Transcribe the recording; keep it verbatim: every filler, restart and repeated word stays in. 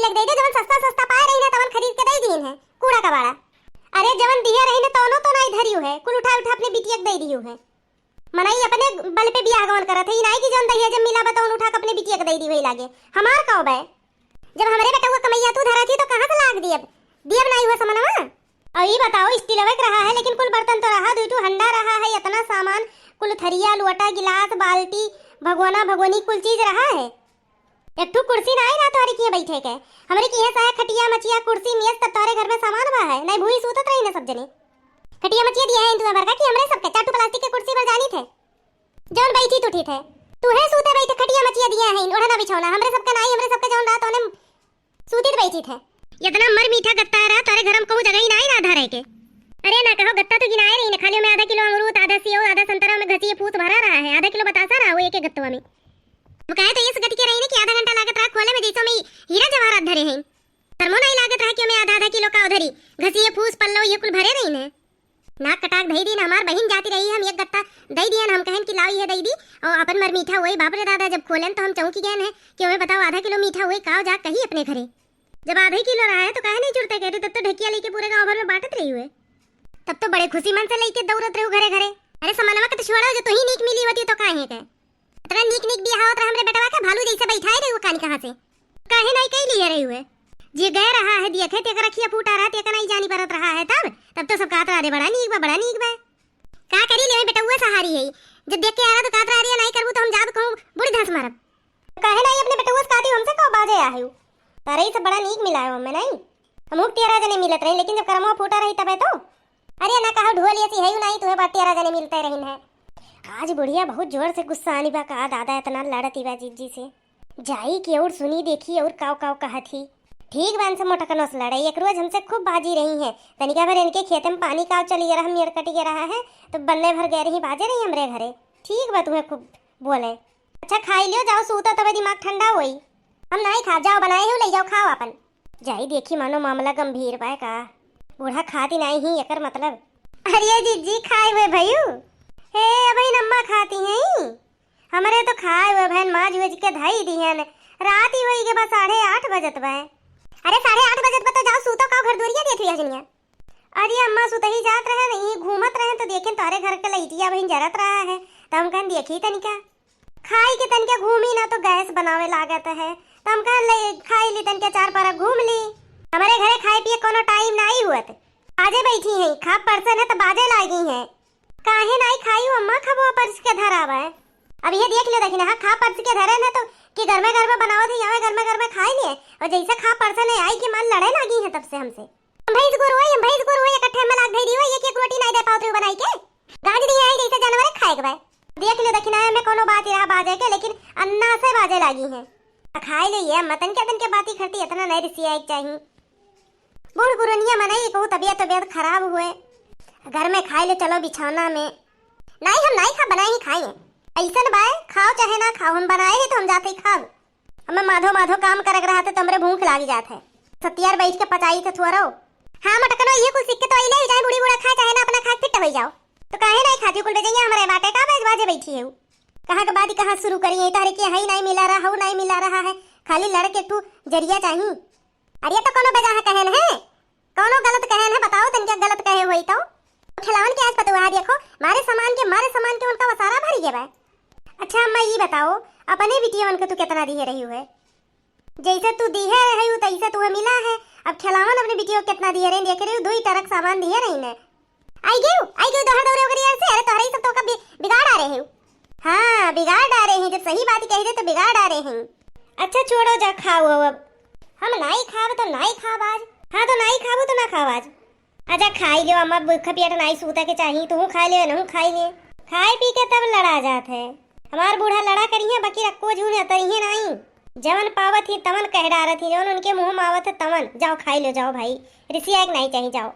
दे दे, जवन सस्ता सस्ता पाए रही ना, तवन खरीद के दे दीन है, कूड़ा कबाड़ा। अरे, जवन दिहे रही ना, तवनो तो नाई धरियो है, कुल उठा उठा अपने बिटिया के दे दियो है। मनई अपने बल पे बियाह गवन करत है, ई नाई कि जवन दहेज में मिला बा, तवन उठा के अपने बिटिया के दे दी वही लागे। हमार का बे? जब हमरे बेटवा कमैया तू धरा थी, तो कहाँ से लाग दियब? दियब नाई हुआ समनवा। और ई बताओ, स्टीलवे के रहा है, लेकिन कुल बर्तन तो रहा, दुई ठो हंडा रहा है, इतना सामान, कुल थरिया, लोटा, गिलास, बाल्टी, भगोना, भगोनी, कुल चीज रहा है। एक ठो कुर्सी ना आई रहा तोहरे किहे बैठे के। हमरे किहे चाहे खटिया, मचिया, कुर्सी, मेज, तब तोहरे घर में सामान बा है, नहीं भूई सूतत रही ना सब जने। खटिया, मचिया दिया है तुम्हें भर का कि हमरे सबके चार ठो प्लास्टिक के कुर्सी पर जानी थे, जौन बैठी उठी थे। तू है सूते बैठे खटिया, मचिया दिया है, ओढ़ना बिछौना, हमरे सबके नाई, हमरे सबके जौन रात होने सूतित बैठी थे। इतना मर मीठा गत्ता रहा, तारे घर में कहूँ जगह ही नाई रहा धरे के। अरे ना कहो, गत्ता तो गिनाए रही ना, खाली में आधा किलो अमरूद, आधा सेव, आधा संतरा में घसिए फूस भरा रहा है, आधा किलो बतासा रहा वो एक एक गत्तवा में। अब कहे तो ये गति के रही ना कि आधा घंटा लागत रहा खोले में, जैसे में हीरा जवाहरात धरे हैं। शर्मो नहीं लागत रहा कि हमें आधा आधा किलो का उधरी घसिए फूस पल्लो ये कुल भरे रही ने। नाक कटाक धई दीन, हमार बहिन जाती रही, हम एक गत्ता दई दियन, हम कहन कि लाओ ये दई दी, और अपन मर मीठा हुई। बाप रे दादा, जब खोलन तो हम चौंकी गए हैं कि हमें बताओ आधा किलो मीठा हुई, काव जा कही अपने घरे। जब आधा ही किलो रहा है तो काहे नहीं जुड़ते कहते, तब तो ढकिया लेके पूरे गांव भर में बांटत रही हुए। तब तो बड़े खुशी मन से लेके दौड़त रहू घरे घरे। अरे समनवा के तो छोड़ो, जो तू ही नीक मिली होती तो काहे के। इतना नीक नीक बियाह होत रहा हमरे बेटवा के, भालू जैसे बैठाए रही हुए कानी कहाँ से। काहे नहीं कह लिए रही हुए? जे गए रहा है देखे, तेकर अखिया फूटा रहा, तेकर नहीं जानी परत रहा है, तब, तब तो सब कहत रहा, "अरे बड़ा नीक बा, बड़ा नीक बा।" का करी ले बेटवा सहारी है, जब देख के आ रहा तो कहत रहा, "अरे नहीं करबू तो हम जाब कहूँ बूढ़ी धंस मारब।" काहे नहीं अपने बेटवा से कहती, हमसे कहो बाजे आ है। तारे ही सब बड़ा नीक मिला है हमें नहीं। हम तेरह जने मिलत रही, लेकिन जब करमवा फूटा रही तबे तो। अरे ना कहो ढोल ऐसी है यू नहीं, तुम्हें बात तेरह जने मिलते रही है। आज बुढ़िया बहुत जोर से गुस्सा आनी बा का दादा, इतना लड़ती बा जीजी से। जाई कि और सुनी देखी और काव काव कहत ही। ठीक बा, इनसे मोटकनो से लड़े, एक रोज हमसे खूब बाजी रही है। तनिका भर इनके खेते में पानी काव चली रहा, मेड़ कटी रहा है, तो बन्ने भर गए रही, बाजे रही हमरे घरे। ठीक बा, तुम्हें खूब बोले। अच्छा खाई लियो, जाओ सूतो, तबे दिमाग ठंडा होई। हम नाई खा, जाओ बनाए हो, ले जाओ, खाओ अपन। जाई देखी, मानो मामला गंभीर बा का। बूढ़ा खाती नाई ही, एकर मतलब। अरे जीजी, खाए हुए भयू। हे, अबहिन अम्मा खाती हैं। हमरे तो खाए हुए बहन माज उज के धई दिहन। रात ही होई के बा, साढ़े आठ बजत बा। अरे साढ़े आठ बजत बा तो जाओ सूतो, का घर दुआरिया देख लिया जनिया। अरे अम्मा सुतही जात रहे नहीं, घूमत रहे तो देखें तारे घर के लइटिया बहिन जरत रहा है, तो हम कहन देखी तनिका। खाई के तनिका घूमी ना तो गैस बनावे लागत है, तो हम कहन ले खाई ली तनिका चार पारा घूम ली। हमारे घरे खाए पिए कोनो टाइम नाई हुअत। आजे बैठी हैं, खा परसन है तो बाजे लागी हैं। काहे नाई खाई हो अम्मा, खाबो परस के धरावा है। अब ये देख लो, देखी ना, हाँ, खा परस के धरे न तो कि गर्मे गर्मे बनावत है, यहाँ गर्मे गर्मे खाई लिए, और जैसे खा परसन है आई कि माल लड़े लागी है तब से हमसे। हम भैंस गोरू है, हम भैंस गोरू है, इकट्ठे में लाग धई दी हो, एक एक रोटी नाई दे पावत रही बनाई के। गांज दी है जैसे जानवर खाए के भाई। देख लो, देखी ना, में कोनो बात रहा बाजे के, लेकिन अन्ना से बाजे लागी है। खाई ले ये अम्मा, तनके तनके बाती करती, इतना नहीं रिसिया एक चाहिए। बूढ़ पुरनिया मनई कहू तबियत तबियत खराब हुए, घर में खाए ले चलो बिछौना में। नाई हम नाई खा, बनाए ही खाए। ऐसन बाय, खाओ चाहे ना खाओ, हम बनाए ही तो हम जाते ही खाओ। हमें माधो माधो काम करक रहा तो हमरे भूख लाग जात है। सतियार बैठ के पचाई थे थुअरो। हाँ मटकनो, ये कुल सीख के तो अइले ही जाए, बूढ़ी बूढ़ा खाए चाहे ना अपना खाए फिट हो जाओ। तो काहे नहीं खाती कुल बेजैया हमारे बाटे का बैज बाजे बैठी है। कहाँ के बात कहाँ शुरू करी है, तारे के हई नहीं मिला रहा, हऊ नहीं मिला रहा है, खाली लड़के एक ठू जरिया चाहिए। अरे तो कोनो बेजाह कहन है, कोनो गलत कहन है, बताओ तन क्या गलत कहे होई तो। खिलावन के आज पतुआ देखो, मारे सामान के, मारे सामान के उनका वसारा भरी गया बा। अच्छा अम्मा ये बताओ, अपने बिटियवन के तू कितना दिए रही हुए? जैसे तू दिहे रही तैसे तुहे मिला है। अब खिलावन अपने बिटियो कितना दिए रही, देख रही हूँ, दो ही ट्रक सामान दिए रही ने। आई गयू, आई गयू दोहर दौरे ओकरी यार से। अरे तोहरे ही सब तो का बि-, बिगाड़ आ रहे हो। हाँ, बिगाड़ आ रहे हैं, जब सही बात कह दे तो बिगाड़ आ रहे हैं। अच्छा छोड़ो, जा खाओ अब। हम नाई खाब तो नाई खाब आज। हाँ तो नाई खाबो तो ना खाब आज। अच्छा खाई लियो अम्मा, भूखा पियट नाई सूता के चाही, तू खाई ले, नहू खाई ले। खाए पी के तब लड़ा जात है। हमार बूढ़ा लड़ा करिहे, बाकी रक्को झून अतरिहे नाई। जवन पावत ही तवन कह डारत ही, जवन उनके मुँह में आवत है तवन। जाओ खाई लो, जाओ भाई, रिसिया एक नाई चाही, जाओ।